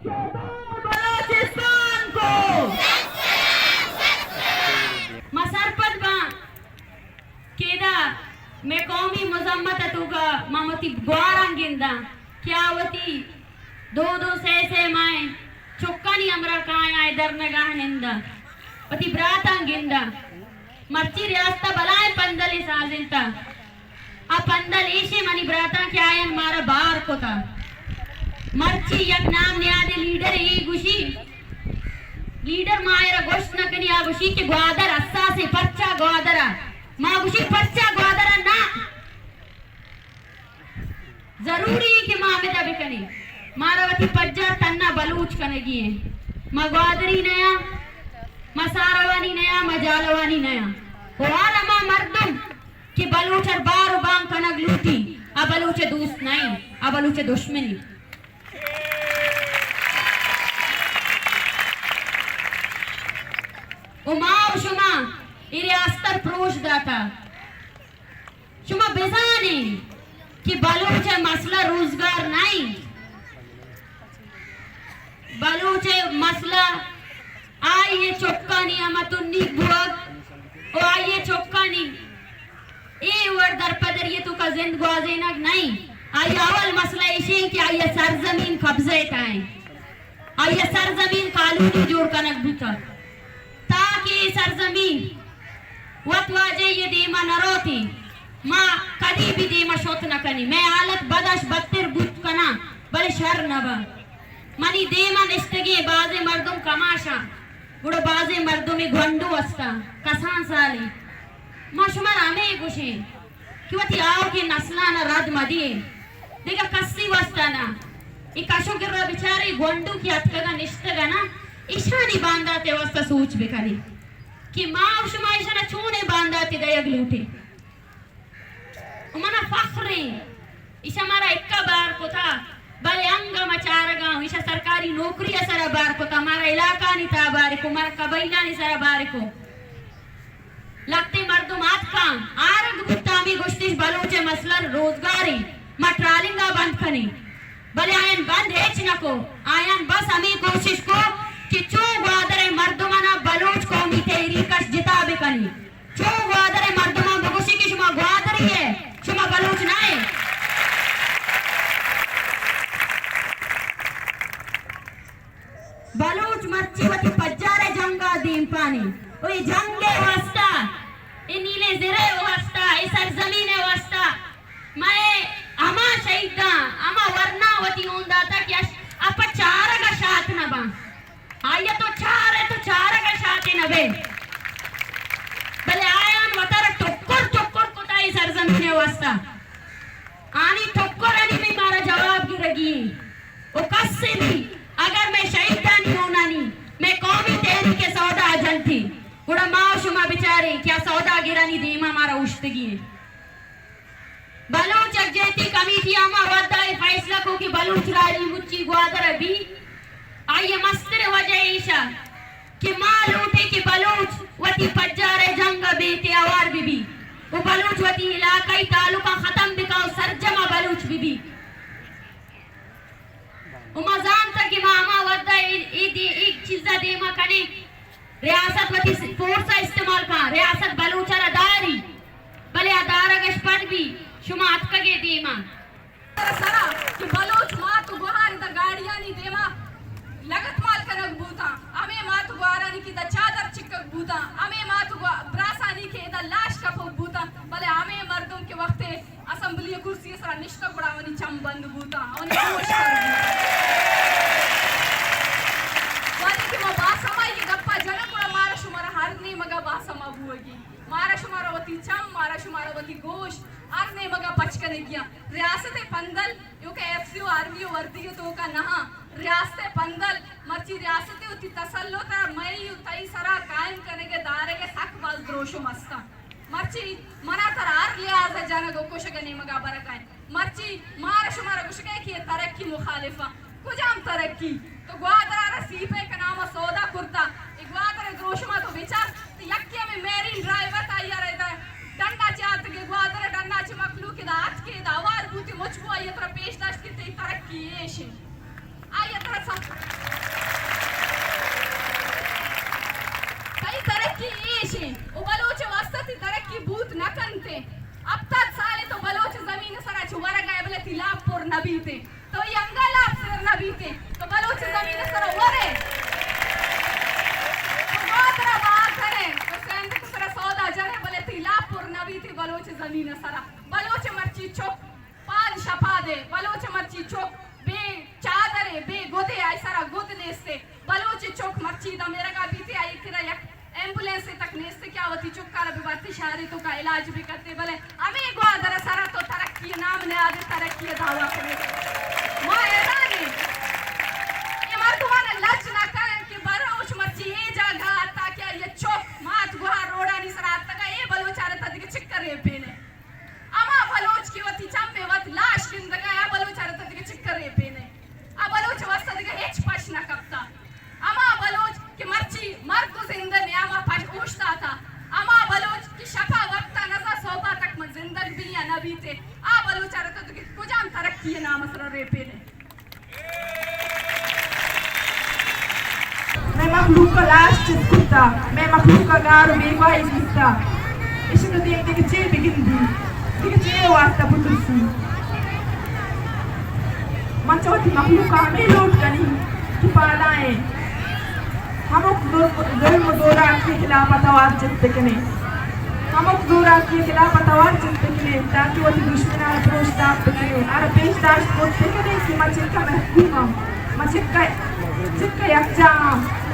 بلوچستان کو۔ ما سرپد باں کہ ادا مئے قومی مذمت ءِ توکا ما وتی گواراں گنداں کہ آ وتی دو دو سئے سئے ماہیں چکانی ہمراہ کایاں اے درنگاہ ءَ ننداں، وتی براتاں گنداں۔ مرچی ریاست ءَ بلاہیں پندلے سازینتہ۔ آ پندل ایشیں منی براتاں کہ آیاں مارا بار کتہ۔ مرچی یک نام نیادیں لیڈرے اے گوشی، لیڈر ما آئرا گوشت نہ کنی، آ گوشی کہ گوادر حساسیں، پرچا گوادر ءَ؟ ما گوشی پرچا گوادر ءَ نہ، ضروری ایں کہ ما ہمدا بکنیں۔ مارا وتی پجار تھنا بلوچ کنگی ایں۔ ما گوادری نیاں، ما ساروانی نیاں، ما جالوانی نیاں۔ و ہر ہما مردم کہ بلوچ ءَ بار و بانگ کنگ لوٹی، آ بلوچ ءِ دوست نہ ایں، آ بلوچ ءِ دشمن ایں۔ و ما و شما اے ریاست ءَ پروش داتہ۔ شما بزانیں کہ بلوچ ءِ مسئلہ روزگار نہ ایں۔ بلوچ ءِ مسئلہ آئی ءِ چکانی ہما تنیگ بوگ و آئی ءِ چکانی اے وڑ درپدری ءِ توکا زند گوازینگ نہ ایں۔ آئی ءِ اول مسئلہ ایش ایں کہ آئی ءِ سرزمین قبضہ ءِ تہا ایں۔ آئی ءِ سرزمین کالونی جوڑ کنگ بوتگ تاکہ اے سرزمین وت واجہی ءِ دیما نہ روتیں۔ ما کدی بھی دیما شت نہ کنیں۔ مئے حالت بدش بدتر بوت کناں، بلے شر نہ باں۔ منی دیما نشتگیں بازیں مردم کماشاں، گڑا بازیں مردمے گونڈو ہستاں، کسان سالیں۔ ما شمارا ہمے گوشیں کہ وتی آؤکیں نسلان ءَ رد مہ دیئے، دگہ کسی واستا نہ۔ اے کش و گر ءَ بچارے، گونڈو کہ اتکگ ءَ نشتگ ءَ نا، ایشانی باندات ءِ واستا سوچ بکنیں کہ ما و شما ایشانا چونیں بانداتے دئیگ لوٹیں۔ و منا فخر ایں، ایشاں مارا اکا بار کتا، بلے انگہ ما چارگا اوں، ایشاں سرکاری نوکری ءِ سرا بار کتا، مارا علاقانی تہا بار کو، مارا قبائلانی سرا بار کو۔ لہتیں مردم آتکاں، آرگ بوتاں، ہمے گوشتش بلوچ ءِ مسئلہ روزگار ایں، ما ٹرالنگا بند کنیں، بلے آیان بند ہچ نہ کو، آیان بس ہمے کوشش کو کہ چوں گوادر ءِ مردمانا بلوچ قومی تحریک اش جتا بکنی، چوں گوادر ءِ مردماں بگوشی کہ شما گوادری ئے، شما بلوچ نہ ئے۔ بلوچ مرچی وتی پجار ءِ جنگ ءَ دیم پانی۔ و اے جنگ ءِ واسطہ، اے نیلیں زر ءِ واسطہ، اے سرزمین ءِ واسطہ، مئے ہما شہیداں، ہما ورنا وتی ہون داتا کہ اش، اپا چارگ ءَ شات نہ باں۔ آئی ءَ تو چار ئے، تو چارگ ءَ شات ئے نہ بئے۔ بلے آیان وتارا ٹکر ٹکر کتا اے سرزمین ءِ واسطہ۔ آنی ٹکرانی بھی مارا جواب گرگی ایں۔ و کسے بھی اگر مئے شہیدانی ہونانی مئے قومی تحریک ءِ سودا ءَ جنتی، گڑا ما و شما بچاریں کہ آ سوداگرانی دیما مارا اوشتگی ایں۔ بلوچ یکجہتی کمیٹی ءَ ہما وھد ءَ اے فیصلہ کو کہ بلوچ راجی مچی گوادر ءَ بی، آئی ءِ مستریں وجہ ایش ءَ کہ ما لوٹیں کہ بلوچ وتی پجار ءِ جنگ ءَ بے تے ہوار بہ بی و بلوچ وتی علاقائی تعلقاں ختم بکا و سرجم ءَ بلوچ بہ بی۔ و ما زانتگ کہ ما ہما وھد ءَ اے، اے دے، اے چیز ءَ دیما کنیں، ریاست وتی س-، فورس ءَ استعمال کن، ریاست بلوچ ءَ را داری، بلے آ دارگ اش پد بھی شما اتکگ ئے دیما۔ سرا کہ بلوچ مات و گوہار ادا گاڑیانی دیما لگتمال کنگ بوتاں، ہمے مات و گوہارانی کہ ادا چادر چکگ بوتاں، ہمے مات و گوا-، براسانی کہ ادا لاش کپگ بوتاں، بلے ہمے مردم کہ وقتے اسمبلی ءِ کرسی ءِ سرا نشتگ گڑا آوانی چم بند بوتاں، آوانی گوش بند بوتاں۔ وہدے کہ ما باسمائی ءِ گپا جنگ گڑا مارا شمارا ہر نیمگا باسما بوگی۔ مارا شمارا وتی چم، مارا شمارا وتی گوش ہر نیمگا پچ کنگی آں۔ ریاست ءِ پندل، ایوکا ایف سی او آرمی ءِ وردی ءِ توکا نہ آں۔ ریاست ءِ پندل، مرچی ریاست ءِ وتی تسلط ءَ مئی و تئی سرا قائم کنگ ءِ دارگ ءِ سک باز دروشم استاں۔ مرچی منا ترا ہر لحاظ ءَ جنگ و کشگ ءِ نیمگ ءَ برگ ءَ انت۔ مرچی مارا شمارا گوشگ ءَ کہ اے ترقی مخالف آں۔ کجام ترقی؟ تو گوادر ءَ را سی پیک ءِ نام ءَ سودا کرتا۔ اے گوادر ءِ دروشم ءَ تو بچار، تو یکے ہمے میرین ڈرائیو ات، آئی ءَ را ادا ڈن ءَ چہ آتکے، گوادر ءِ ڈن ءَ چہ مخلوق ادا آتکے، ادا ہوار بوتے، مچ بو آئی ءَ ترا پیش داشت کہ تئی ترقی ایش انت۔ آئی ءَ ترا سم-، نہ بیتے، تو اے انگا لاپ سر نہ بیتے، تو بلوچ زمین سر ورے۔ تو گوادر ءَ بہا کنے، تو سندھ سر سودا جنے، بلے تئی لاپ پر نہ بیتے بلوچ زمین سر۔ بلوچ مرچی چک پاد شپادے، بلوچ مرچی چک بے چادرے، بے گدے، آئی سرا گد نیستے۔ بلوچ چک مرچی دا میرگا بیتے، آئی کرا یک ایمبولینس تک نیستے کہ آ وتی چکارا ببرتے شہرے توکا علاج بکتے، بلے ہمے گوادر سرا تو ترقی نام نہادے، ترقی دعویٰ کنے۔ ما حیران ایں۔ اے مردمان لج نہ کن کہ بلوچ مرچی اے جاگہ آتا کہ آئی چک مات گوہار روڈانی سرا آتکا، اے بلوچ آرتا دگہ چکر ریپینے۔ ہما بلوچ کہ وتی چم ءَ وت لاش گندگ ءَ، آ بلوچ ءَ را تو دگہ چکر ریپین ئے۔ آ بلوچ ءِ واستہ دگہ ہچ پش نہ کپتا۔ ہما بلوچ کہ مرچی مرگ ءُ زند ءِ نیام ءَ پش اوشتاتا، ہما بلوچ کہ شپ ءَ وپتا نزا سہب ءَ تک من زندگ بی یا نہ بیتے، آ بلوچ ءَ را تو دگہ کجام ترقی ءِ نام ءِ سرا ریپین ئے؟ مئے مخلوق ءَ لاش چست کتا، مئے مخلوق ءَ گار ءُ بیگواہی دیستا۔ ایشی ءَ تو دیم دگہ چے بگندی؟ دگہ چے ءِ واستہ بترسی؟ من چہ وتی مخلوق ءَ ہمے لوٹ کنی کہ پادا ایں۔ ہمک ظلم، ظلم ءُ زوراکی ءِ خلاف ءَ توار چست بکنے۔ ہمک زوراکی ءِ خلاف ءَ توار چست بکنے، تاکہ وتی دشمناں را پروشتاپ بکنے، آرا پیش داشت کت بکنے کہ ما چنکا محکوم آں، ما چنکا، چنکا یکجاہ آں۔